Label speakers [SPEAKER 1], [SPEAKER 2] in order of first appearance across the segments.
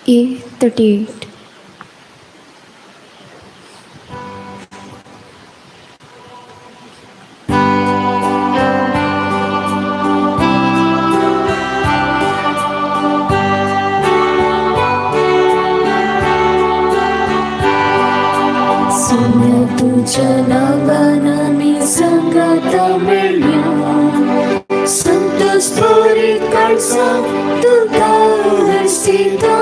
[SPEAKER 1] A 38.
[SPEAKER 2] सुन तुझ्या नावान मी संगत मेळ्ळ्या संतोष पुरीत काळसा तुका हरसिता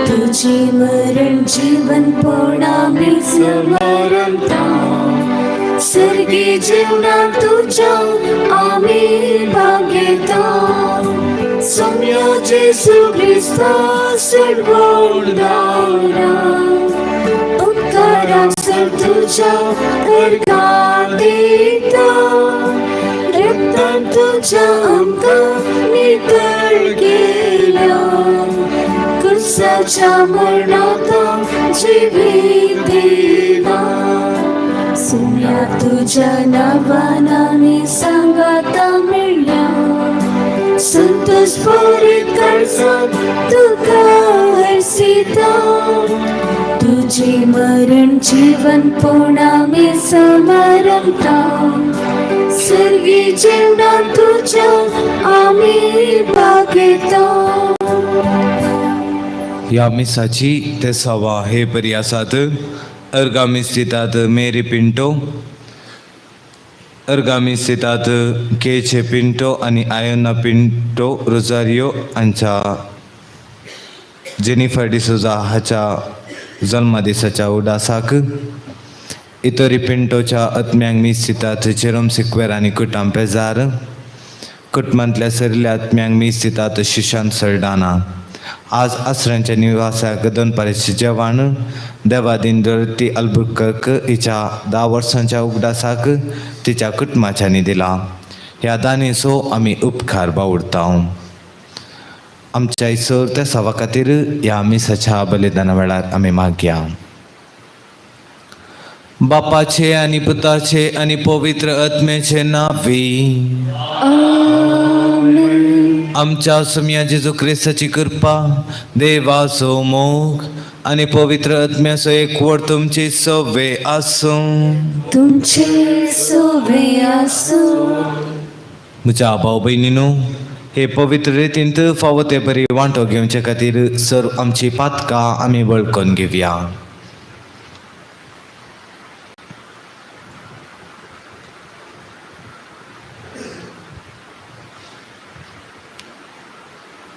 [SPEAKER 2] तुझी मरण जीवन पोणा मी स्मरता सर्गी जीवना तुझ्या आम्ही भागेता सम्या जेसू क्रिस्ता सर्वोण दारा उपकाराक सर तुझ्या अर्घां दिता रक्तान तुझ्या आमकां नितळ केल्या कुर्साच्या मरणात जिवीत दिला सुम्या तुझ्या नावान आमी सांगाता मेळ्ळ्या संतोष पुरीत काळजान तुका हरसिता तुझे मरण जीवन पोणा मी समारंभता सर्गी जीवना तुझ्या आमी भागयता.
[SPEAKER 3] ह्या मिसाची ते सवा हे परी आसात. अर्गा मीस दितात मेरी पिंटो, अर्गा मीस दितात केचे पिंटो आनी आयोना पिंटो रोजारियो हांच्या जेनिफर डिसोजा हाच्या जल्मदिसाच्या उडासाक. इतोरी पिंटोच्या आत्म्यांक मीस दितात जेरोम सिक्वेर आनी कुटाम पेजार. कुटुंबांतल्या सरिल्ल्या आत्म्यांक मीस दितात सुशांत सरडाना. आज आसऱ्यांच्या निवासाक दनपाराचें जेवण. देवादीन दोरती अल्बुकर्क हिच्या 10 वर्सांच्या उगडासाक तिच्या कुटुंबाच्यांनी दिला. ह्या दानेचो आमी उपकार बावडता. आमच्या इसर त्या सवा खातीर ह्या मिसाच्या बलिदाना वेळार आमी मागया. बापाचे आनी पुताचे आनी पवित्र आत्म्याचे नांवी. आमच्या सुम्या जेजू क्रिस्ताची कृपा, देवाचो मोग आनी पवित्र आत्म्याचो एकवट तुमची सवे आसूं.
[SPEAKER 2] तुमचे सोवे आसूं.
[SPEAKER 3] म्हज्या भाव भयणीनो, हे पवित्र रितींत फावो ते बरी वांटो घेवचे खातीर सर आमची पातकां आमी वळखून घेवया.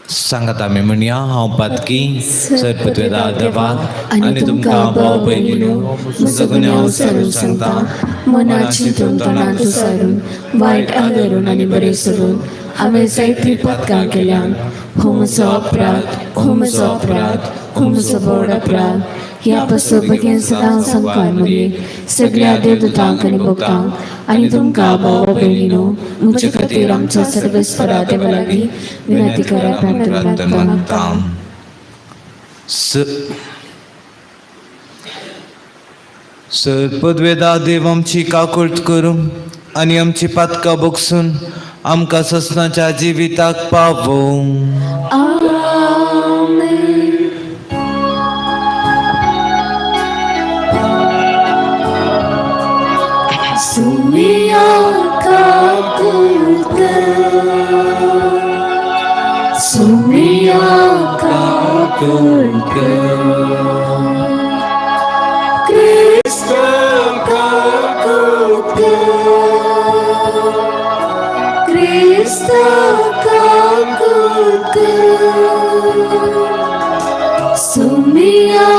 [SPEAKER 3] सांगात आमी म्हणया, हांव पातकी सरपत्वेदा देवाक आनी तुमकां भाव भयणीनो म्हजो गुन्यांव सारून सांगता.
[SPEAKER 2] मनाची तोंडांत सारून वायट आदरून आनी बरें सोडून हांवें जायतीं पदकां केल्यान. हो म्हजो अपराध, हो म्हजो अपराध, हो म्हजो व्हड अपराध. ह्या पासून बेगीन सदां संकार मदीं सगळ्या देवदूतांक आनी भक्तांक आनी तुमकां भाव भयणीनो म्हजे खातीर आमच्या सर्वेस्परा देवा लागीं विनंती करा प्रार्थना मागता.
[SPEAKER 3] सर्पद्वेदा देव आमची काकुळट करूं आनी आमची पातकां बगसून आमकां ससनाच्या जिविताक पावोवं.
[SPEAKER 2] आमेन. सुमिया काकुळट, सुमिया काकुळट, क्रिस्ता काकुळट, क्रिस्ता काकुळट, सुमिया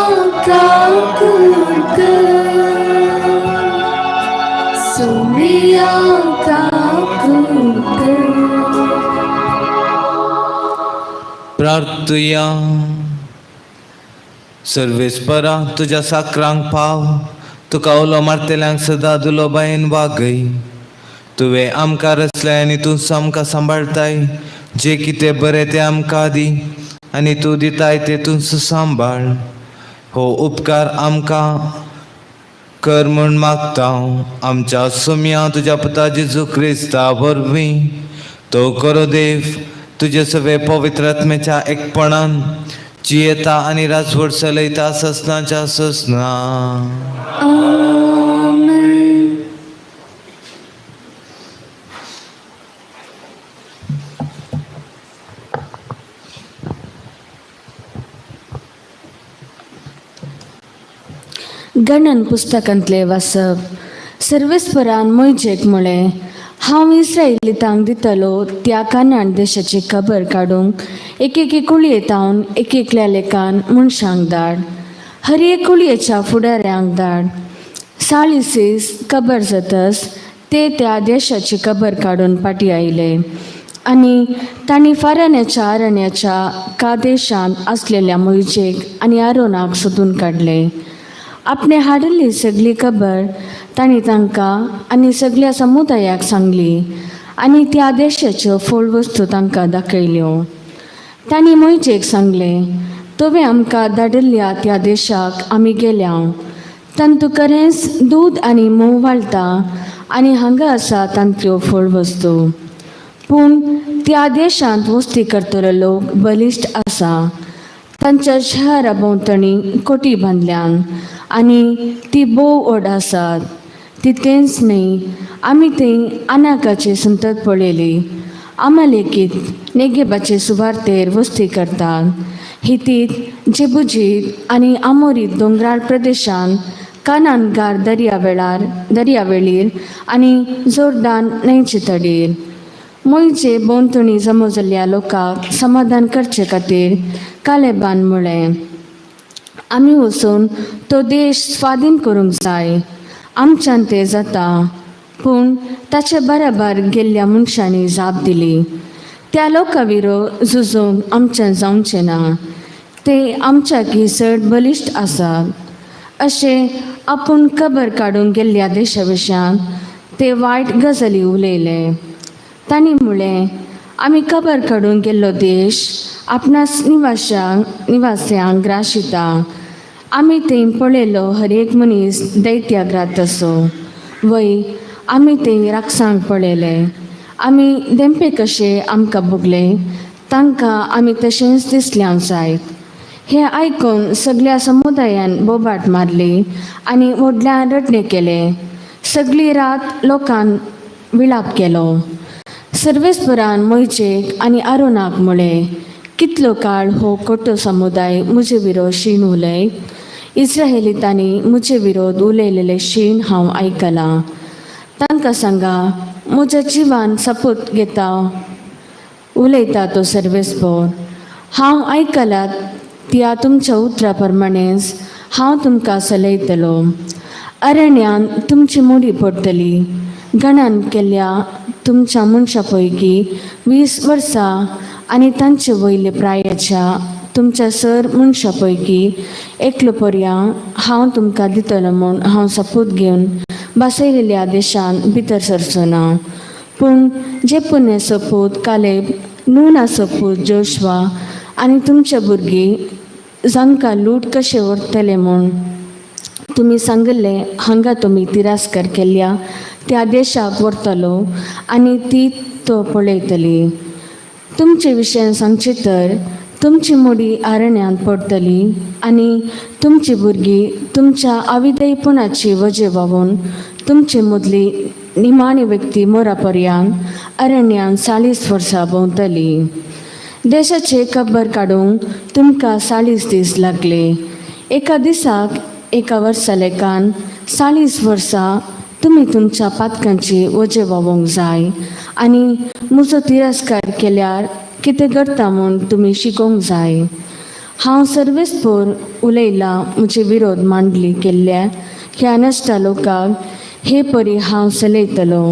[SPEAKER 2] काकुळट, सुमिया काकुळट.
[SPEAKER 3] प्रार्थुया. सर्वेस्परा, तुज्या साकरांक पाव, तुका उलो मारतल्यांक सदां दुलोबायेन वागय. तुवें आमकां रचलें आनी तूं आमकां सांबाळटाय. जें कितें बरें तें आमकां दी आनी तूं दिताय तें तूंच सांबाळ. हो उपकार आमकां कर म्हूण मागता आमच्या सुम्या तुज्या पुता जेजू क्रिस्ता वरवीं. तो करो देव तुजे सगळे पवित्र आत्म्याच्या एकपणान जियेता आनी राजवट चलयता ससनाच्या ससना.
[SPEAKER 2] आमेन. गणन पुस्तकांतले वाचप. सर्वेस्परान मोयजेक म्हळें, हांव इस्रायलितांक दितलो त्या कानान देशाची खबर काडूंक एक एके कुळयेतावन एक एकल्या लेखान मनशांक धाड, हर एक कुळयेच्या फुडाऱ्यांक धाड. साळीसीस खबर जातस ते त्या देशाची खबर काडून फाटीं आयले आनी तांणी फाराण्याच्या अरण्याच्या कादेशांत आसलेल्या मोयजेक आनी आरोनाक सोदून काडले. आपणे हाडिल्ली सगळी खबर तांणी तांकां आनी सगळ्या समुदायाक सांगली आनी त्या देशाच्यो फळ वस्तू तांकां दाखयल्यो. तांणी मोयजेक सांगलें, तुवें आमकां धाडिल्ल्या त्या देशाक आमी गेल्या, तांतू खरेंच दूद आनी म्होंव वाळटा आनी हांगा आसा तांतल्यो फळ वस्तू. पूण त्या देशांत वस्ती करतलो लोक बलिश्ट आसा, तांच्या शहरा भोंवतणी कोटी बांदल्यान आनी ती भोव व्हड आसात. तितलेंच न्हय, आमी थंय अनाकाची संतत पळयली. आमालेकीत नेगेबाचे सुवार्तेर वस्ती करतात, हितीत, जेबुजीत आनी आमोरीत दोंगराळ प्रदेशांत, कानानगार दर्या वेळार दर्यावेळीर आनी जोरदान न्हंयचे तडीर. मोयचे भोंवतणी जमो जाल्ल्या लोकांक समाधान करचे खातीर कालेबान म्हळें, आमी वचून तो देश स्वाधीन करूंक जाय, आमच्यान तें जाता. पूण ताचे बराबर गेल्ल्या मनशांनी जाप दिली, त्या लोकां विरो झुजूंक आमच्यान जावचें ना, ते आमच्याकी चड बलिश्ट आसात. अशें आपूण खबर काडूंक गेल्ल्या देशा विशयान ते वायट गजाली उलयले. तांणी म्हळें, आमी खबर काडूंक गेल्लो देश आपणास निवाशांक निवास्यांक ग्राशिता. आमी थंय पळयलो हर एक मनीस दैत्याग्रात असो. वय, आमी थंय राक्षसांक पळयले. आमी धेंपे कशे आमकां भोगले, तांकां आमी तशेंच दिसल्या जायत. हें आयकून सगळ्या समुदायान बोबाट मारली आनी व्हडल्यान रडणें केलें. सगळी रात लोकान विळाप केलो. सर्वेस्परान मोयजेक आनी आरोनाक म्हळें, कितलो काळ हो कोटो समुदाय म्हजे विरोध शीण उलय? इस्रायलितांनी म्हजे विरोध उलयलेले शीण हांव आयकलां. तांकां सांगा, म्हज्या जिवान सपूत घेता उलयता तो सर्वेस्पोर, हांव आयकलां त्या तुमच्या उतरा प्रमाणेच हांव तुमकां सलयतलो. अरण्यान तुमची मुडी पडटली. गणान केल्ल्या तुमच्या मनशां पैकी 20 वर्सां आनी तांचे वयले प्रायाच्या तुमच्या सर मनशां पैकी एकलो पर्या हांव तुमकां दितलो म्हूण हांव सपूत घेवन बसयलेल्या देशांत भितर सरचो ना. पूण जे पुण्य सपूत कालेब, नूना सपूत जोशवा आनी तुमच्या भुरगीं जांकां लूट कशें व्हरतले म्हूण तुमी सांगिल्लें, हांगा तुमी तिरस्कार केल्ल्या त्या देशाक व्हरतलो आनी ती तो पळयतली. तुमचे विशयान सांगचें तर तुमची मुडी आरण्यांत पडटली आनी तुमची भुरगीं तुमच्या आविदेयपणाची वजें व्हांवून तुमचे मदली निमाणी व्यक्ती मोरा पर्यंत अरण्यांत 40 वर्सां भोंवतली. देशाचे कब्बर काडूंक तुमकां 40 दीस लागले. एका दिसाक एका वर्सा लेखान 40 वर्सां तुमी तुमच्या पातकांची वजें व्हांवोंक जाय आनी म्हजो तिरस्कार केल्यार कितें करता म्हूण तुमी शिकोवंक जाय. हांव सर्वेस्पोर उलयलां. म्हजे विरोध मांडली केल्ल्या ह्या नश्टा लोकांक हे परी हांव चलयतलो.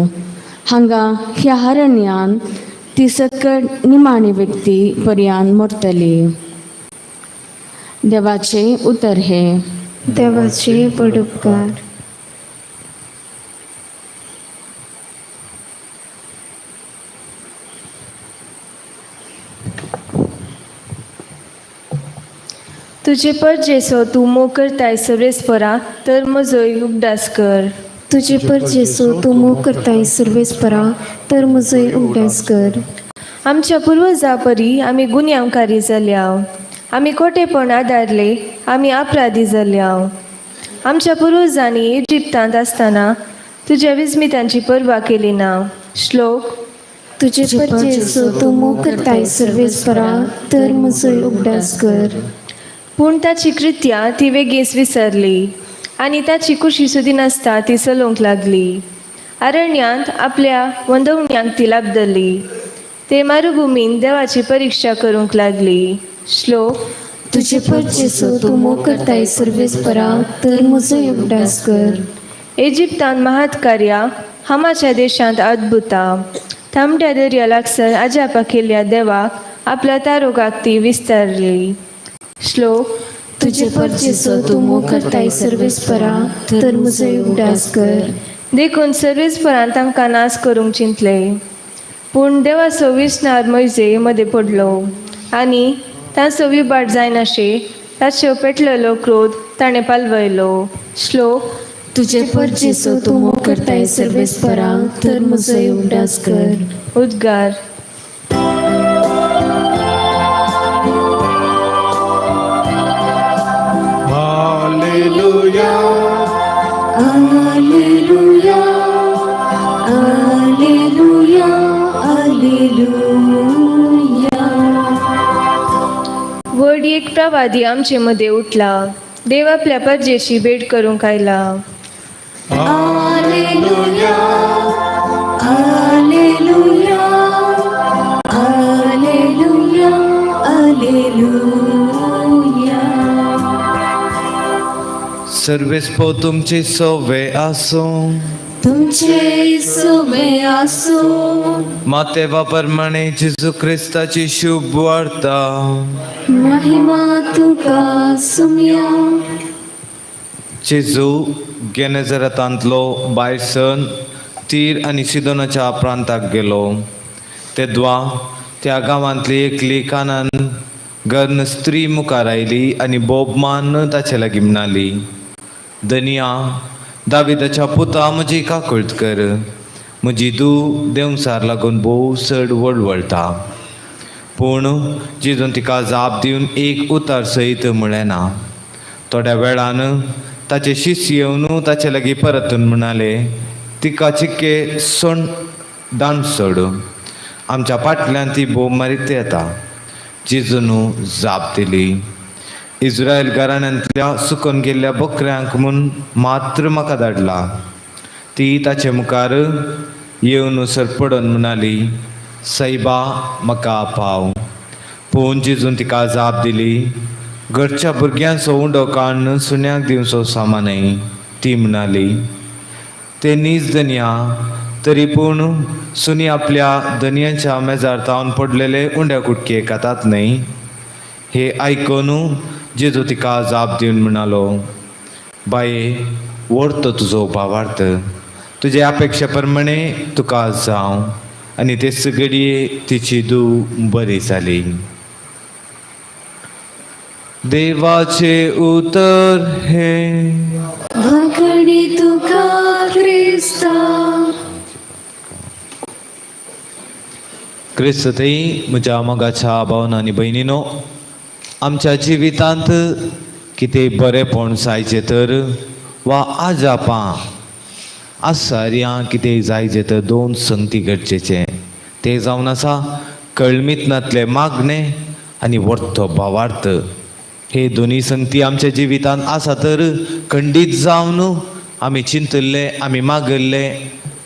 [SPEAKER 2] हांगा ह्या अरण्यान ती सकट निमाणी व्यक्ती पर्यान मरतली. देवाचें उतर हें.
[SPEAKER 1] देवाचे पडुपकार.
[SPEAKER 4] तुजे पर जेसो तूं मोग करताय सर्वेस्परा, तर म्हजोय उगडास कर.
[SPEAKER 1] तुजे पर जेसो तूं मोग करताय सर्वेस्परा, तर म्हजोय उगडास कर.
[SPEAKER 4] आमच्या पुर्वजा परी आमी गुन्यांवकारी जाल्या. आमी खोटेपण आदारले, आमी अपराधी जाल्या. आमच्या पुर्वजांनी इजिप्तांत आसतना तुज्या विस्मितांची पर्वा केली ना. श्लोक.
[SPEAKER 1] तुजे पर जेजू तूं मोग करताय सर्वेस्परा तर म्हजोय उगडास कर.
[SPEAKER 4] पूण ताची कृत्या ती वेगींच विसरली आनी ताची कुशी सुदी नासता ती चलोवंक लागली. अरण्यांत आपल्या वंदवण्यांक ती लाबदली. ते मारुभुमीन देवाची परिक्षा करूंक लागली. श्लोक.
[SPEAKER 1] तुजे पर जेजू तूं मोग करताय सर्वेस्परा तर म्हजोय उगडास कर.
[SPEAKER 4] इजिप्तांत महात्कार्या, हमाच्या देशांत अद्भुता, तांबड्या दर्या लागसर अजापा केल्ल्या देवाक आपल्या तारोगाक ती विस्तारली. श्लोक.
[SPEAKER 1] तुजे पर जेजू तूं मोग करताय सर्वेस्परा तर म्हजोय उगडास कर.
[SPEAKER 4] देखून सर्वेस्परान तांकां नाश करूंक चिंतले, पूण देवाचो विस्नार मोयजे मदें पडलो आनी तांचो विभाट जायनाशे ताचेर पेटलेलो क्रोध ताणें पालवयलो. श्लोक.
[SPEAKER 1] तुजे पर जेजू तूं मोग करताय सर्वेस्परा तर म्हजोय उगडास कर.
[SPEAKER 4] उद्गार.
[SPEAKER 3] Hallelujah.
[SPEAKER 2] Alleluia, alleluia, alleluia.
[SPEAKER 4] व्हड एक प्रवादी आमचे मदें उठला, देव आपल्या परजेशी भेट करूंक आयला.
[SPEAKER 2] Alleluia, alleluia, alleluia, alleluia.
[SPEAKER 3] सर्वेस्पो तुमचे सोवे आसूं.
[SPEAKER 2] तुमचे सोबे आसो.
[SPEAKER 3] मातेवा प्रमाणे जेजू क्रिस्ताची शुभ वार्ता.
[SPEAKER 2] महिमा तुका सुमया.
[SPEAKER 3] जेजू गेनेजरतांतलो भायर सरून तीर आनी सिदोनाच्या प्रांताक गेलो. तेद्वा त्या गांवांतली एकली कानान गर्न स्त्री मुखार आयली आनी बोब मान ताचे लागीं म्हणाली, धनिया, दाविदाच्या पुता, म्हजी काकूळट कर. म्हजी धूव देंवसार लागून भोव चड वळवळटा. पूण जेजून तिका जाप दिवन एक उतर सयत म्हळें ना. थोड्या वेळान ताचे शिष्य येवन ताचे लागीं परतून म्हणाले, तिका चिक्के सोण दान सोड, आमच्या फाटल्यान ती बोब मारीत येता. जेजून जाप दिली, इस्रायल घराण्यांतल्या सुकून गेल्ल्या बकऱ्यांक म्हूण मात्र म्हाका धाडला. ती ताचे मुखार येवन सरपडून म्हणाली, सैबा, म्हाका पाव. पूण जेजून तिका जाप दिली, घरच्या भुरग्यांचो उंडो काडून सुण्याक दिवचो सामान न्हय. ती म्हणाली, ते नीज धनया, तरी पूण सुनी आपल्या धनयांच्या मेजार तावन पडलेले उंड्या कुटके खातात न्हय. हे आयकून जेजू तिका जाप दिवन म्हणालो, बाये, व्हर तुजो भावार्थ, तुजे अपेक्षे प्रमाणे तुका जावं. आनी ते सगळी तिची धूव बरी जाली. देवाचे उतर हे.
[SPEAKER 2] वाकडी तुका क्रिस्ता.
[SPEAKER 3] क्रिस्तथंय म्हज्या मोगाच्या भावना आनी भयणीनो, आमच्या जिवितांत कितें बरेंपण जायचें तर वा आजापां आसार्यां कितें जायचें तर दोन संगती गरजेचें. तें जावन आसा कळमीत नातलें मागणें आनी वर्तो भावार्थ. हे दोनी संगती आमच्या जिवितांत आसा तर खंडीत जावन आमी चिंतिल्ले, आमी मागिल्ले,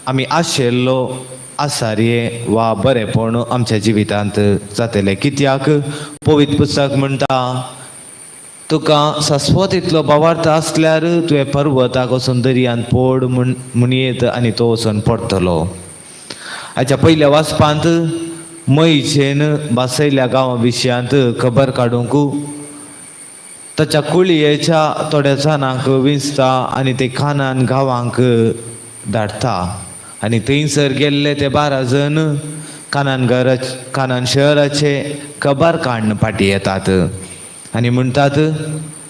[SPEAKER 3] आमी आशिल्लो आसारये वा बरेंपण आमच्या जिवितांत जातलें. कित्याक पवित्र पुस्तक म्हणटा, तुका शाश्वत इतलो भावार्थ आसल्यार तुवें पर्वताक वचून दर्यांत पड म्हूण म्हणयेत आनी तो वचून पडटलो. हाच्या पयल्या वाचपांत मयचेन बासयल्या गांवा विशयांत खबर काडूंक ताच्या कुळयेच्या थोड्या जाणांक विंचता आनी ते खानान गांवांक धाडटा. आनी थंयसर गेल्ले ते 12 जण कानान घरा कानान शहराचे खबर काडून फाटीं येतात आनी म्हणटात,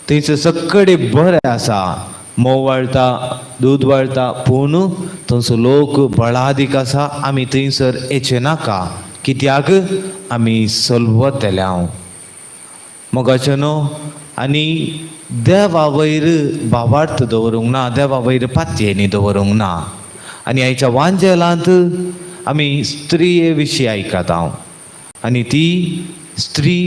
[SPEAKER 3] थंयसर सगळे बरें आसा, म्होंव वाळटा, दूद वाळटा, पूण थंयसर लोक बळादीक आसा, आमी थंयसर येचे नाका, कित्याक आमी सलवतले. हांव मोगाचें न्हू आनी देवा वयर भावार्थ दवरूंक ना, देवा वयर पातयेनी दवरूंक ना. आनी आयच्या वांजेलांत आमी स्त्रिये विशीं आयकता हांव आनी ती स्त्री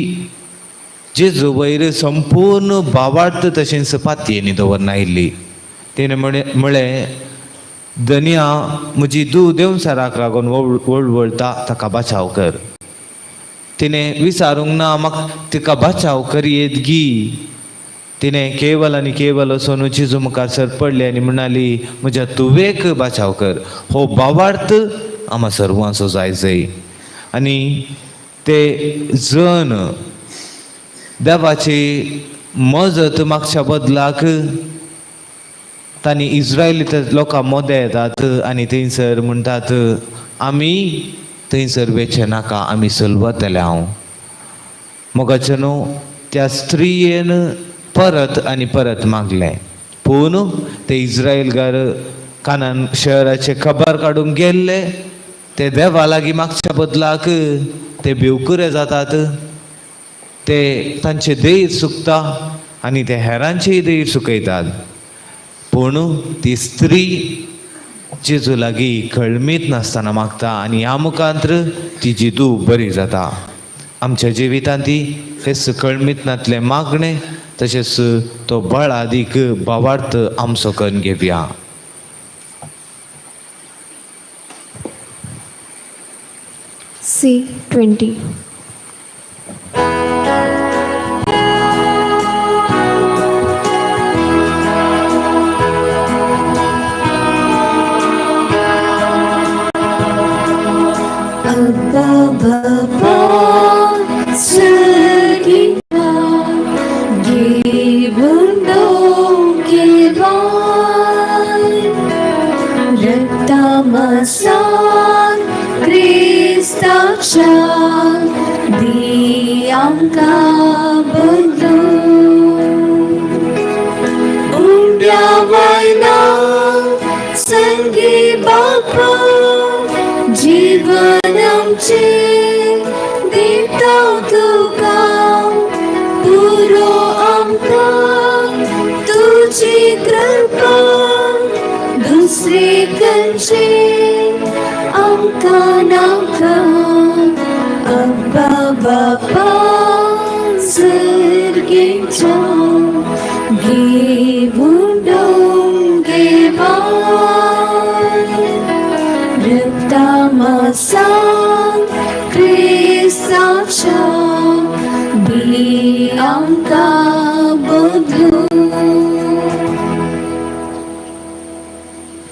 [SPEAKER 3] जेजू वयर संपूर्ण भावार्थ तशेंच पातयेनी दवरनायिल्ली. तिणें म्हळें, धनया म्हजी धूव देंवचाराक लागून वळवळटा, ताका बचाव कर. तिणें विचारूंक ना म्हाका तिका बचाव करयेत गी. तिणें केवल आनी केवल वचून जेजू मुखार सर पडली आनी म्हणाली, म्हज्या तुवेक बचाव कर. हो भावार्थ आमा सर्वांचो जाय जाय. आनी ते जण देवाची मजत मागच्या बदलाक तांणी इज्रायली लोकां मोदें येतात आनी थंयसर म्हणटात, आमी थंयसर वेचें नाका, आमी सलवतले हांव. मोगाचें न्हू त्या स्त्रियेन परत आनी परत मागलें, पूण ते इज्रायलकार कानान शहराचे खबर काडूंक गेल्ले. ते देवा लागीं मागच्या बदलाक ते भिवकुरे जातात, ते तांचे देर सुकता आनी ते हेरांचेय देर सुकयतात. पूण ती स्त्री जेजू लागीं खळमीत नासतना मागता आनी ह्या मुखांत्र तिजी धूव बरी जाता. आमच्या जिवितांत ती हेच कळमीत नातलें मागणें तशेंच तो बळादीक भावार्थ आमचो करून घेवया.
[SPEAKER 1] C 20.
[SPEAKER 2] अब्बा बाबा सगीता घेवन केवाय रक्तामासान क्रिस्ताच्या दी आमकां बदलून उंड्या वयना संगी बापा जीवन आमचें दिता तुका पुरो आमकां तुजी कृपा दुसरे खंयचे आमकां नाका. अब्बा बापा सर्गेच्या घेवन घेवाय रक्तामासान क्रिस्ताच्या दी आमकां बदलून.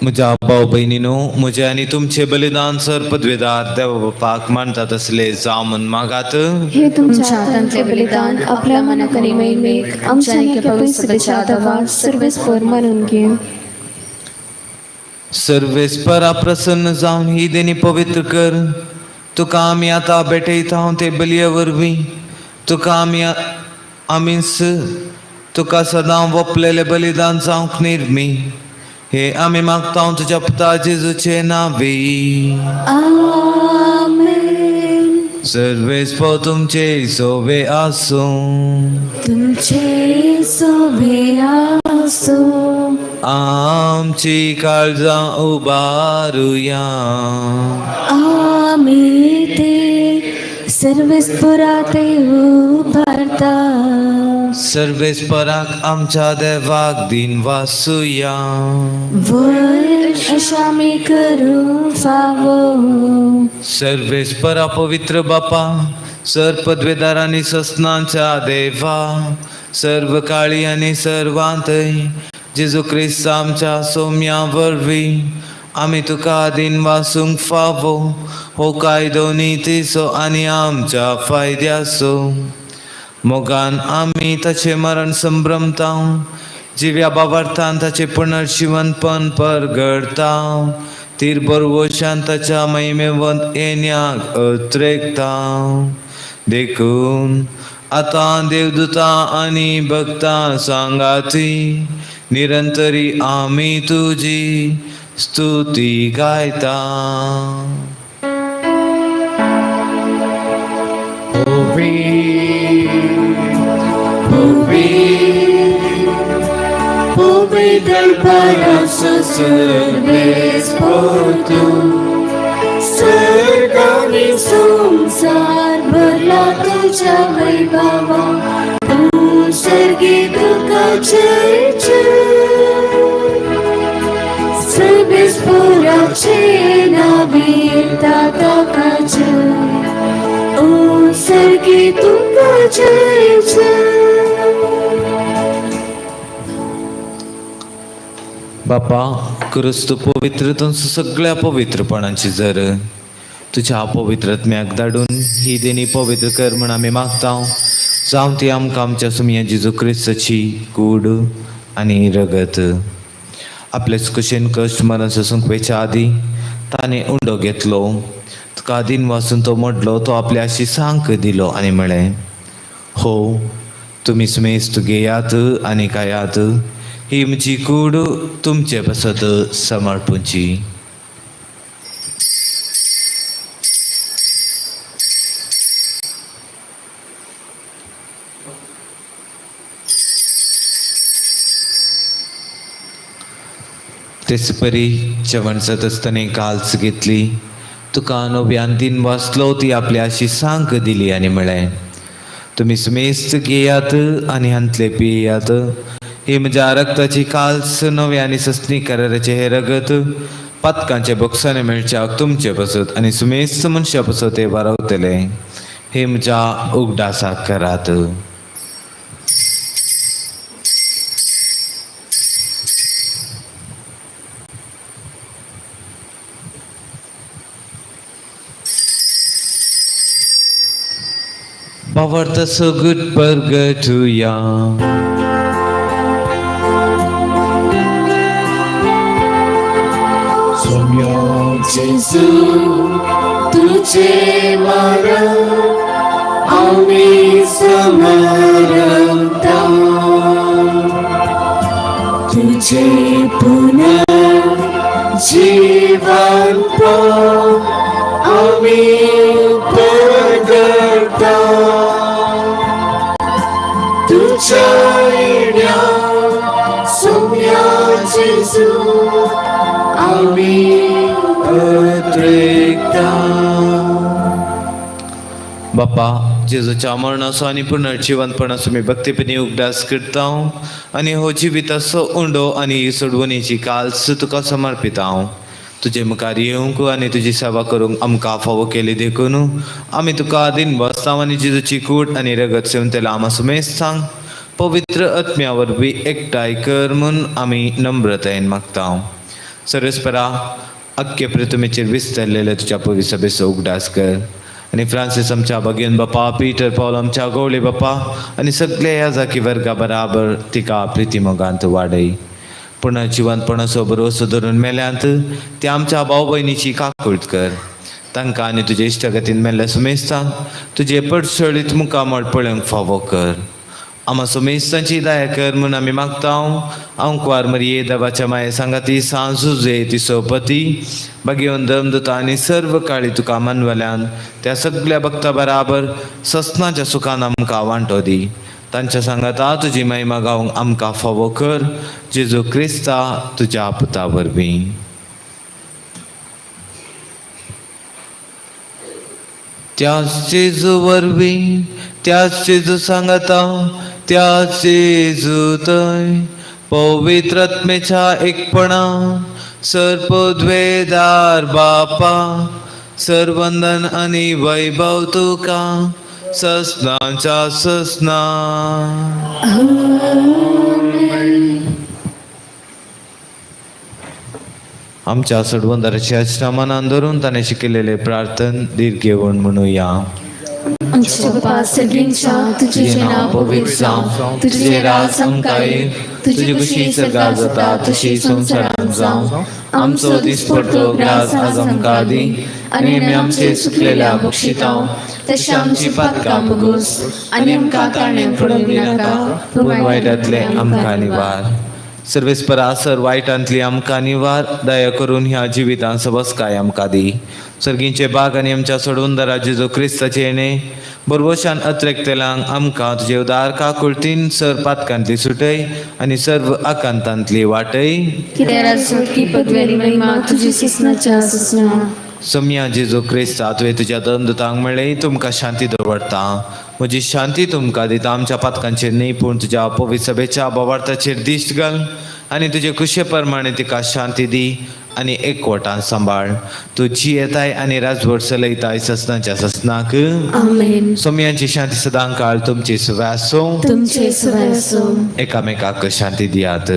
[SPEAKER 3] म्हज्या भाव भयणीनो, म्हजें आनी तुमचें बलिदान सर पदवेदार देवा बापाक मानतात तसले जावं म्हूण मागात.
[SPEAKER 1] हे तुमच्या हातांतले बलिदान आपल्या मनाक आनी महिमेक आमच्या आनी पवित्र सभेच्या दवा सर्वेस्पर मानून घेव.
[SPEAKER 3] सर्वेस्परा प्रसन्न जावन ही देणी पवित्र कर. तुका आमी आतां भेटयता हांव ते बलये वरवीं तुका आमी आमीच तुका सदां वपलेलें बलिदान जावंक निर्मी. हे आमी मागता तुज्या पुता जेजूचे नांवी.
[SPEAKER 2] आमेन.
[SPEAKER 3] सर्वेस्पर तुमचे सोवे आसूं.
[SPEAKER 2] तुमचे सोबे आसूं.
[SPEAKER 3] आमची काळजां उबारुया.
[SPEAKER 2] आमी ते सर्वेस्परा ते उबारता.
[SPEAKER 3] सर्वेस्पराक आमच्या देवाक दिन वासुया.
[SPEAKER 2] वय अशा आमी करूं फावो.
[SPEAKER 3] सर्वेस्परा पवित्र बापा, सर पदवेदार आनी ससनांच्या देवा, सर्व काळी आनी सर्वांतय जेजू क्रिस्त आमच्या सोम्या वरवीं आमी तुका दिन वासूंक फावो. हो कायदो नितीचो आनी आमच्या फायद्याचो. मोगान आमी ताचें मरण संभ्रमता, जिव्या बाबार्थान ताचें पुनर्जिवनपण परगडता, तीर बरवशान ताच्या महिमेवंत येण्याक अत्रेकता. देखून आतां देवदूतां आनी भक्तां सांगाती निरंतरी आमी तुजी स्तुती गायता.
[SPEAKER 5] Holy,
[SPEAKER 2] वीर पवित्र पराचो सर्वेस्पोर तूं स्वर्ग आनी संवसार भरला तुज्या वैभवा तूं सर्गी तुका जय जय सर्वेस्पोराचे नावे ताता जय ओ सर्गी तुका जय जय.
[SPEAKER 3] बापा क्रिस्त पवित्र तुमचं सगळ्या पवित्रपणाची जर तुझ्या पवित्रत्म्याक धाडून ही देणी पवित्र कर म्हण आमी मागता. जावं ती आमकां आमच्या सुमया जेजू क्रिस्ताची कूड आनी रगत. आपलेच कुशेन कश्ट मरण सोसूंक वयच्या आदीं ताणें उंडो घेतलो, तुका दिन वाचून तो मोडलो, तो आपल्या अशी सांक दिलो आनी म्हळें, हो तुमी सुमेस्त घेयात आनी खायात, ही म्हजी कूड तुमचे पासत समर्पूची. तेच परी जेवण जाता आसतना काल्स घेतली, तुका नव्यान दिन वाचलो, ती आपल्या अशी सांक दिली आनी म्हळें, तुमी सुमेस्त घेयात आनी हांतले पियात, ही म्हज्या रक्ताची काल्स नव्या आनी सस्नी कराराचें हें रगत पातकांचे बोक्साने मेळच्याक तुमचे पासत आनी सुमेस्त मनशा पासत हें वारवतलें. हे म्हज्या उगडासाक करात. Power so good purgatoria.
[SPEAKER 2] जेजू तुझे मरण आम्ही समरता, तुझे पुनः जीवंत आम्ही प्रगटा, तुझ्या येण्या सोम्या जेजू आम्ही
[SPEAKER 3] उद्रेकता. बापा जेजूच्या मरणाचो आनी पुनर्जिवंतपणाचो मी भक्तीपणी उगडास करता आनी हो जिविताचो उंडो आनी सोडवणीची काल्स तुका समर्पिता. तुजे मुखार येवंक आनी तुजी सेवा करूंक आमकां फावो केली देखून आमी तुका दिन बसताव आनी जेजूची कूड आनी रगत सेवंतेला आमा सुमेस सांग पवित्र आत्म्या वरवीं एकठांय कर म्हूण आमी नम्रतायेन मागता. सर्वेस्परा अख्खे पृथ्वीचेर विस्तरलेले तुज्या पवित्र सभेचो उगडास कर आनी फ्रांसीस आमच्या बागेन बापा, पीटर पावल आमच्या गवळी बापा आनी सगळे ह्या जाकी वर्गा बराबर तिका प्रिती मोगांत वाडय. पूण जिवंतपणाचो भरोसो धरून मेल्यांत ते आमच्या भाव भयणीची काकूट कर. तांकां आनी तुजे इश्टागतीन मेल्ल्या सुमेस्तांक तुजे पडसळीत मुखामळ पळोवंक फावो कर. आमा सुमेस्तांची दया कर म्हूण आमी मागता. आंकवार मरिये देवाच्या माये सांगाती सांजुजे ती सोपती बागेवन दमदता आनी सर्व काळी तुका मानवल्यान त्या सगळ्या भक्ता बराबर ससनाच्या सुखान आमकां वांटो दी. तांच्या सांगाता तुजी महिमा गावंक आमकां फावो कर. जेजू क्रिस्ता तुज्या पुता वरवीं. त्याच जेजू वरवीं, त्याच जेजू सांगाता, त्याच जेजू थंय पवित्र आत्मेच्या एकपणा सर्पद्वेदार बापा सर्वंदन आनी वैभव तुका ससनाच्या ससना. आमच्या सोडवंदाराच्या आश्रमानान धरून ताणें शिकयलेले प्रार्थन दीर्घ घेवन म्हणुया.
[SPEAKER 1] आमच्या बापा सर्गींच्या, तुझे नाव पवित्र जावं, तुझे राज आमकां येवं, तुजी खुशी स्वर्गात जाता तशी संवसारांत जावं. आमचो दिसपडतो ग्रास आज आमकां दी आनी आमी आमचे चुकलेल्या बक्षितांव तशें आमची पातकां भोगोस आनी आमकां ताणें पडून दिनाका,
[SPEAKER 3] पूण वायटांतले आमकां निवार. सर्वेस्पर आसर वायटांतली आमकां निवार दया करून ह्या जिवितान सबसकाय आमकां दी. सर्गींचे बाग आनी आमच्या सोडवंदरा जेजू क्रिस्ताचे येणे बरवशान अत्रेकतेलांक आमकां तुजे उदार काकुळतीन सर पातकांतली सुटय आनी सर्व आकांतांतली वाटय.
[SPEAKER 2] कित्याक सुटकी पदवी आनी महिमा तुजी सुसनाच्या सुसना.
[SPEAKER 3] सम्या जेजू क्रिस्ता तुवें तुज्या दंदतांक म्हणलें तुमकां शांती दवरता, म्हजी शांती तुमकां दिता. आमच्या पातकांचेर न्ही पूण तुज्या पवित्र सभेच्या बोवार्थाचेर दिश्ट घाल आनी तुजे खुशे प्रमाणे तिका शांती दी आनी एकवटान सांबाळ. तूं जियेताय आनी राजवट चलयताय ससनाच्या ससनाक.
[SPEAKER 2] आमेन.
[SPEAKER 3] सोम्यांची शांती सदां काळ तुमची सुवासो आसूं.
[SPEAKER 2] तुमचे सुवाय आसूं.
[SPEAKER 3] एकामेकाक शांती दियात.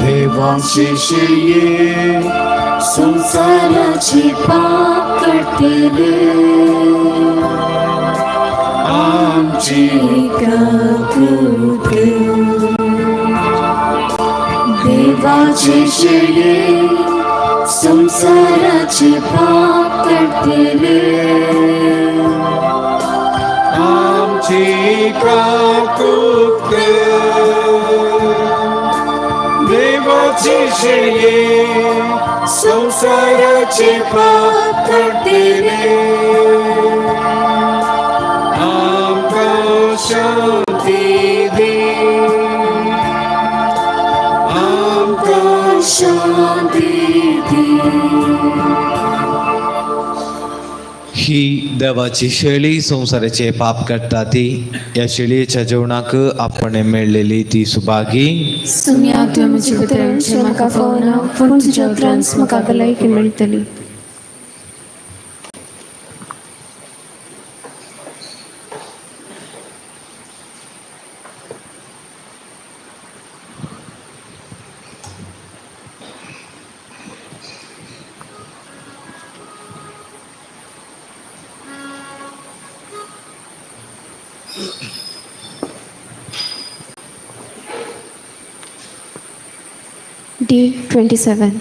[SPEAKER 1] देवाची शिये
[SPEAKER 2] संसाराची पाप काडटले
[SPEAKER 1] आमची
[SPEAKER 2] काकूट. देवाचे शिये संसाराचे पाप काडटले
[SPEAKER 1] आमची काकूट कर. देवाची शिये संसाराचे पाप काडटले आमकां शांती दी, आमकां
[SPEAKER 2] शांती दी.
[SPEAKER 3] ही देवाची शेळी संवसाराचे पाप काडटा ती ह्या शेळयेच्या जेवणाक आपणे मेळ्ळेली ती सुभागी.
[SPEAKER 2] सुम्या तुवें म्हज्या उतरांचेर म्हाका फावना, पूण तुज्या उतरांच म्हाका भलायकी मेळटली. Day 27.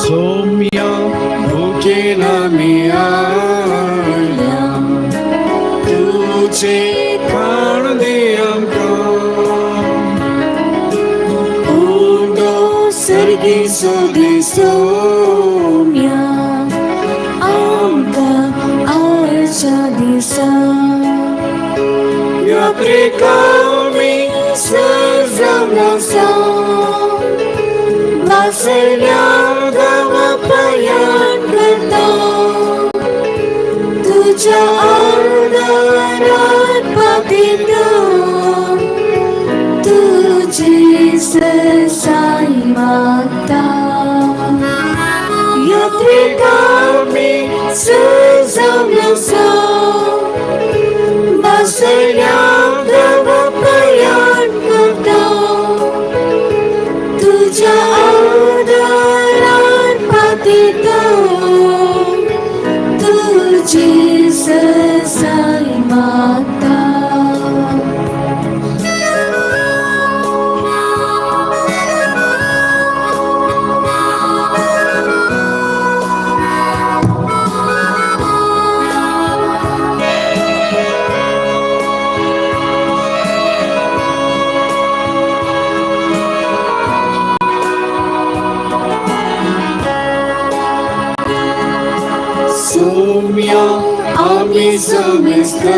[SPEAKER 1] Somya भुकेन आमी आयल्या, तुझे खाण दी आमकां.
[SPEAKER 2] उगो सर्गी सोदी सोम्या आमकां आयच्या दिसा.
[SPEAKER 1] यात्रेकामी
[SPEAKER 2] सजवलासा वासल्या गांवा प्रयाण करता तुज्या आदारान पातिता तुजी सरसाय मागता. यात्रेकामी सजवलासा बसल्या गांवा प्रयाण करता तुझ्या आदारान पातिता तुझी सरसाय मागता.
[SPEAKER 1] सोम्या आमी समेस्तक्या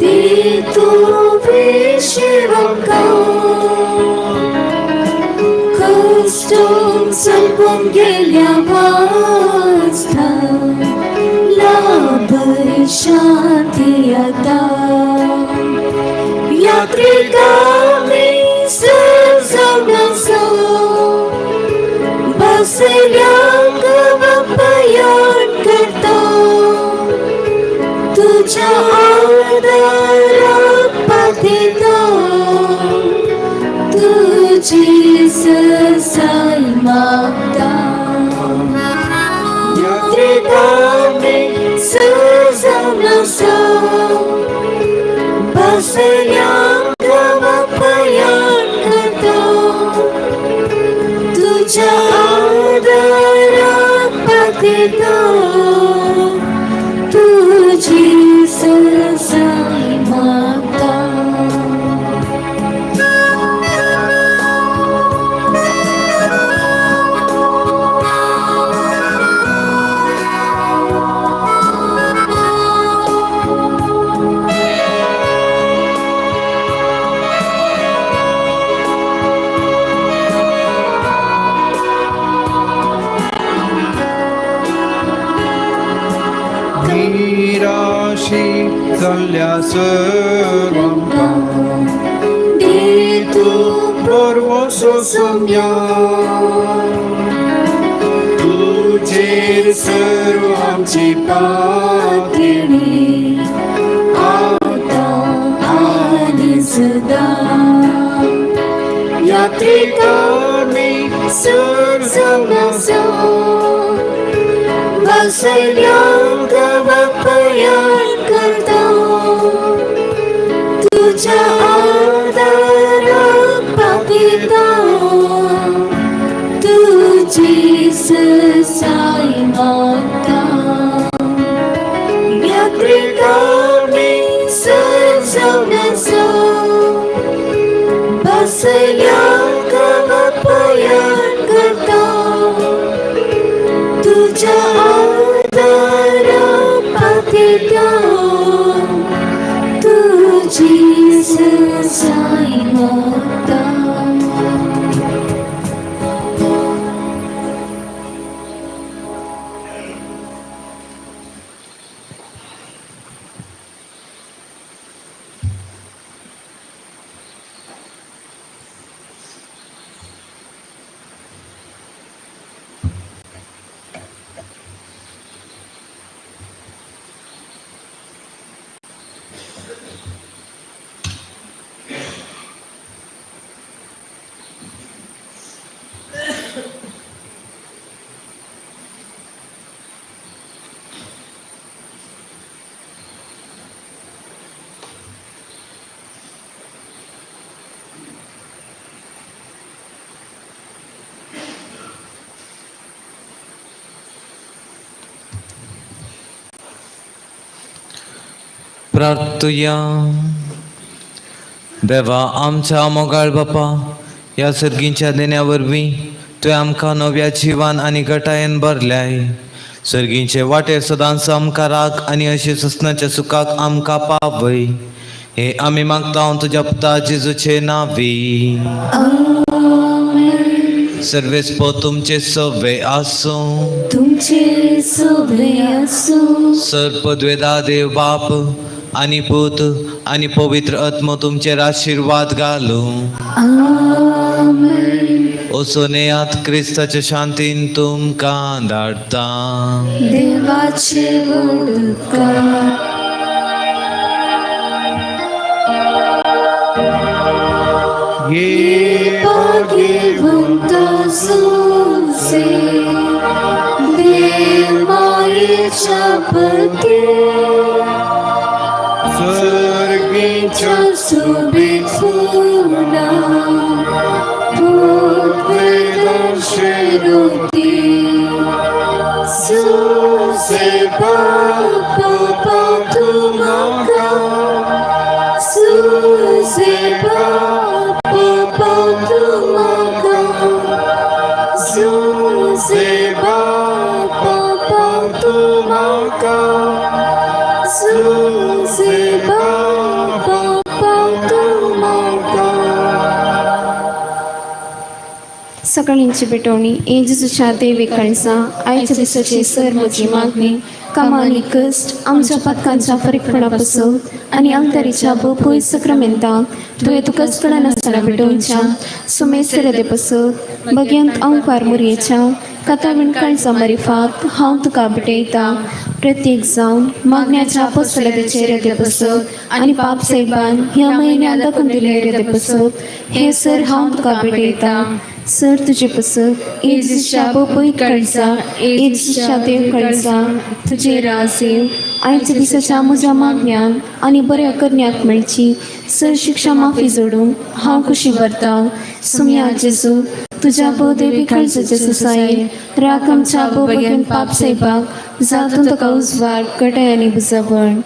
[SPEAKER 2] दे तू विश्वका कष्टं सल्पून गेल्या वाचता लाभ शांती आता. यात्रेकामी सजवलासा बसल्या गव प्रयाण करता. पातेता तुजी सरसाय मागता.
[SPEAKER 5] निराशी जाल्ल्या सर्वांकां
[SPEAKER 2] दी तूं
[SPEAKER 5] बरवसो सोम्या तुजेर सर्व आमची पातणी
[SPEAKER 2] आतां आनी सदां.
[SPEAKER 5] यात्रिकांनी सर
[SPEAKER 2] जावन बसल्यांक बापयान करता तुज्या आदाराक पापिता तुजी सरसाय मागता.
[SPEAKER 5] यात्रिकांनी
[SPEAKER 2] सर जावन बसल्यांक बापयान करता तुज्या आदाराक पापिता तुजी सरसाय मागता.
[SPEAKER 3] प्रार्थुया. देवा आमच्या मोगाळ बापा, ह्या सर्गींच्या देण्या वरवीं तुवें आमकां नव्या जिवान आनी गटायेन भरल्याय. सर्गींचे वाटेर सदांच आमकां राख आनी अशें ससनाच्या सुखाक आमकां पावय, हे आमी मागता तुज्या पुता जेजूचे नावी. सर्वेस्पो तुमचे सवे आसूं.
[SPEAKER 2] तुमचे सोबे आसूं.
[SPEAKER 3] सर्पद्वेदा देव बाप आनी पूत आनी पवित्र आत्मो तुमचेर आशिर्वाद घालूं.
[SPEAKER 2] आमेन.
[SPEAKER 3] वचून येयात, क्रिस्ताच्या शांतीन तुमकां धाडटा.
[SPEAKER 2] देवाचे व्हड उपकार.
[SPEAKER 5] ये
[SPEAKER 2] भाग्यवंत सुसे देव मायेच्या पती
[SPEAKER 5] सर्गीच्या
[SPEAKER 2] सोबीत फुलां पुत्वेदर्शनोती सुसे बापा पातू म्हाका सुसे बापा पातू म्हाका सुसे बापा पातू म्हाका सुसे बापा पातू म्हाका.
[SPEAKER 6] सकाळींची पेटवणी. ए जेजूच्या देवी कळसा, आयच्या दिसाची सर म्हजी मागणी, कामां आनी कश्ट आमच्या पातकांच्या फरीकपणा पासून आनी अंतरीच्या भोपय सक्रमेंताक तुवें तुकाच कळनासतना पेटोवच्या सुमेसर पासून बग्यांत अंकवार मुरयेच्या कथावीण काळजा मारिफात हांव तुका भेटयता. प्रत्येक जावन मागण्याच्या पोसलतेचे हृदय पसत आनी पाप साहेबान ह्या म्हयन्या दाखोवन दिले हृदय पसत हे सर हांव तुका भेटयता. सर तुजे पसत एजीच्या पोपय कळजा, एजीच्या देव कळजा, तुजे राज येव. आयच्या दिसाच्या म्हज्या मागण्यान आनी बऱ्या करण्याक मेळची सर शिक्षा माफी जोडूंक हांव खुशी भरता. सुमया जेजू. तुज्या भोवदेवी काळजाचे ससायेन राख आमच्या भोवभग्यान पाप सैबाक जातून तुका उजवाड कटाय आनी बुजवण.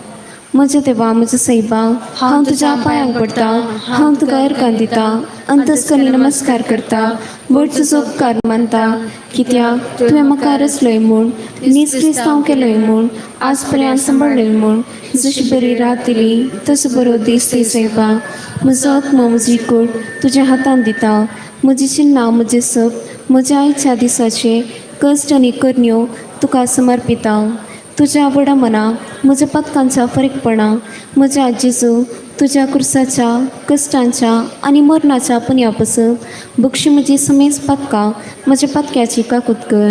[SPEAKER 6] म्हज्या देवा, म्हज्या सैबा, हांव तुज्या पांयांक पडटा, हांव तुका अर्गां दिता, अंतस्कनी नमस्कार करता, व्हड तुजो उपकार मानता, कित्याक तुवें म्हाका रचलोय म्हूण, नीज क्रिस्तांव केलोय म्हूण, आज पर्यंत सांबाळ्ळोय म्हूण, जशी बरी रात दिली तसो बरो दीस दी सैबा. म्हजो आत्मो, म्हजी कूड तुज्या हातांत दिता, म्हजी चिन्नां, म्हजें सप, म्हज्या आयच्या दिसाचे कश्ट आनी करण्यो तुका समर्पिता. तुज्या व्हडा मना म्हज्या पदकांच्या फरीकपणा, म्हज्या जेजू तुज्या कुर्साच्या कश्टांच्या आनी मरणाच्या पुण्या पसत बक्षी म्हजी समेज पदकां, म्हज्या पदक्याची काकूत कर.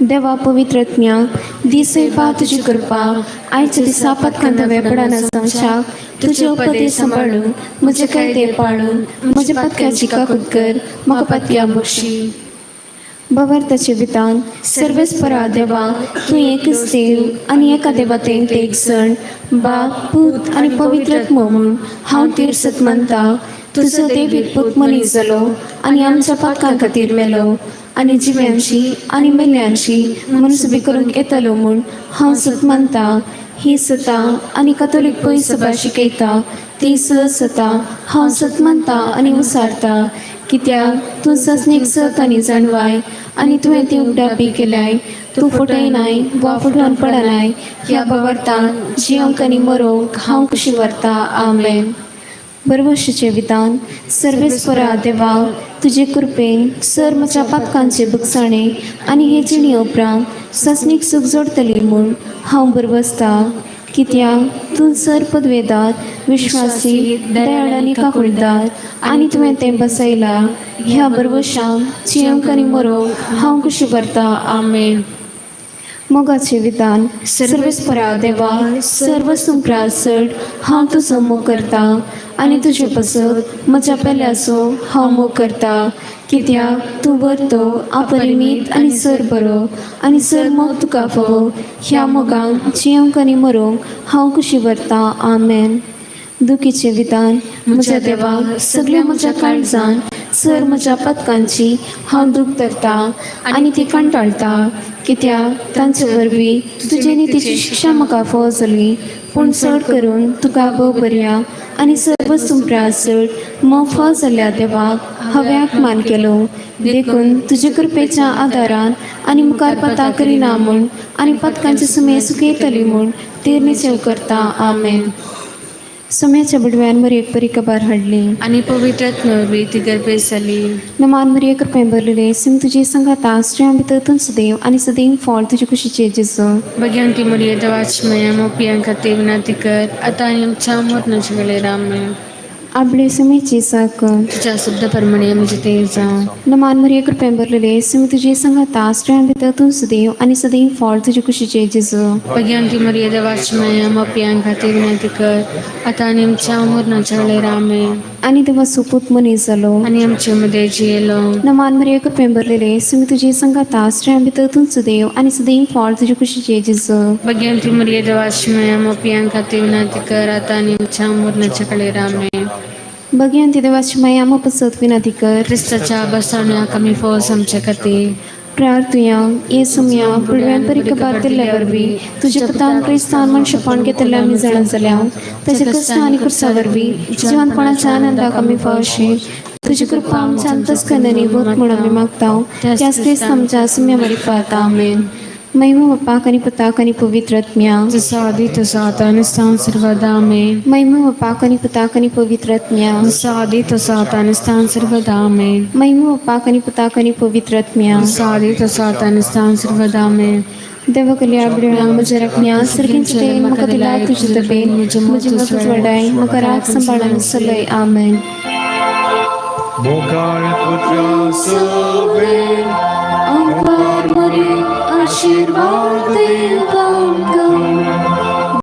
[SPEAKER 6] देवा पवित्र आत्म्या, दीस बा तुजी कृपा आयच्या दिसा पदकांत वेपडाना जावच्याक तुजे उपदेश सांबाळून म्हजे कायदे पाळून म्हज्या पदक्याची काकूत कर, म्हाका पदक्या बक्षी. भवार्थाचे विधान. सर्वेस्परा देवा, तूं एकच देव आनी एका देवातेंत एक जण बाप, पूत आनी पवित्र आत्मो म्हूण हांव तीर्सत मानता. तुजो देवीक पूत मनीस जालो आनी आमच्या पातकां खातीर मेलो आनी जिव्यांची आनी मेल्यांची मनसुबी करूंक येतलो म्हूण हांव सत मानता. ही सता आनी कातोलीक पय सभा शिकयता ती सता हांव सत मानता आनी उसारता, कित्याक तूं ससनीक सत आनी जाणवाय आनी तुवें ती उगडापी केल्याय. तूं फटयनाय वा फटोवन पडनाय. ह्या बाबर्तान जियोंक आनी मरोंक हांव खुशी व्हरता. आमेन. बरवशीचें विधान. सर्वेस्परा देवा, तुजे कृपेन सर म्हज्या पातकांचे बुकसाणे आनी हे जिणे उपरांत ससनीक सूख जोडटली म्हूण हांव बरवसता, कित्याक तूं सर पदवेदार, विश्वासी, दयाळ आनी काकुळदार आनी तुवें तें बसयलां. ह्या बरवशांक जियोंक आनी मरोंक हांव खुशी भरता. आमेन. मोगाचें विधान. सर्वेस्परा देवा, सर्व चड हांव तुजो मोग करता आनी तुजे पसत म्हज्या पेल्याचो हांव मोग करता, कित्याक तूं व्हरतो, अपरिमीत आनी सर बरो आनी सर मोग तुका फावो. ह्या मोगान जियोंक आनी मरोंक हांव खुशी व्हरता. आमेन. दुखीचें विधान. म्हज्या देवा, सगल्या म्हज्या काळजान सर म्हज्या पदकांची हांव दूख धरता आनी ती कंटाळटा, कित्याक तांचे वरवीं तुजे नितीची शिक्षा म्हाका फावो जाली. पूण चड करून तुका भोव बऱ्या आनी सर्व सुंपरा चड मोग फावो जाल्ल्या देवाक हांवें अपमान केलो. देखून तुजे कृपेच्या आदारान आनी मुखार पता करिना म्हूण आनी पदकांचे सुमे सुखयतली म्हूण तेर निश्चेव करता. आमेन. सुम्याच्या बुडव्यान मरयेक परी कबार हाडली
[SPEAKER 2] आनी पवित्र आत्म्या ती गर्भेस जाली.
[SPEAKER 6] नमान मरिये, कृपेन भरलेले, सिम तुजी संगाता, स्त्रियां भितर तूं सदैव आनी सदैव फळ तुजे कुशीचे जेजू.
[SPEAKER 2] भग्यांती मरिये देवाची माया, मोपियां खातीर विनंती कर, आतां आनी आमच्या मरणाच्या वेळेर. आमेन.
[SPEAKER 6] आपले सुमेची साकर.
[SPEAKER 2] तुझ्या शब्द प्रमाणे म्हणजे ते जावं.
[SPEAKER 6] नमान मरिये, कृपेन भरलेले, सिम तुजी संगाता, स्त्रियां भितर तूं सदैव आनी सदैव फळ तुजे कुशीचे जेजू.
[SPEAKER 2] भग्यांती मरिये देवाची माया, मोपियां खातीर विनंती कर, आतां आनी आमच्या मरणाच्या वेळेर. आमेन.
[SPEAKER 6] आनी देवा सुपूत मनीस जालो
[SPEAKER 2] आनी आमचे मध्ये जियेलो.
[SPEAKER 6] नमान मरिये, कृपेन भरलेले, सिम तुजी संगाता, स्त्रियां भितर तूं सदैव आनी सदैव फळ तुजे कुशीचे जेजू.
[SPEAKER 2] भग्यांती मरिये देवाची माया, मोपियां खातीर विनंती कर, आतां आनी आमच्या मरणाच्या वेळेर. आमेन.
[SPEAKER 6] बघ्यांती देवाची माया, आम्हा पसत विनंती कर.
[SPEAKER 2] क्रिस्ताच्या बसवण्या कमी फोस आमच्या खातीर.
[SPEAKER 6] प्रार्थुया. येसुम्या पुडव्यान परी कबार दिल्ल्या वरवीं तुज्या पुतान क्रिस्तान मनशेपण घेतल्या आमी जाणा जाल्या. ताच्या कश्ट आनी कुर्सा वरवीं जिवनपणाच्या आनंदाक आमी फावशी तुजी कृपा आमच्या अंतस्करणांनी वत म्हूण आमी मागता, त्याच क्रिस्त आमच्या सुम्या मारिफात. आमेन. महिमा बापाक आनी पुताक आनी पवित्र आत्म्या.
[SPEAKER 2] जसो आदी तसो आता आनी स्थान सर्वदा. आमेन.
[SPEAKER 6] महिमा बापाक आनी पुताक आनी पवित्र आत्म्या.
[SPEAKER 2] जसो आदी तसो आता आनी स्थान सर्वदा. आमेन.
[SPEAKER 6] महिमा बापाक आनी पुताक आनी पवित्र आत्म्या.
[SPEAKER 2] जसो आदी तसो आता आनी स्थान सर्वदा. आमेन.
[SPEAKER 6] देवा कल्या बिडव्या म्हज्या राखण्या, सर्गींचे देव, म्हाका दिला तुजे दबेन म्हजी मजत वडाय, म्हाका राग सांबाळून चलय. आमेन.
[SPEAKER 5] मोगाळ पुत्रा सवे
[SPEAKER 6] अंकार मरे आशीर्वाद.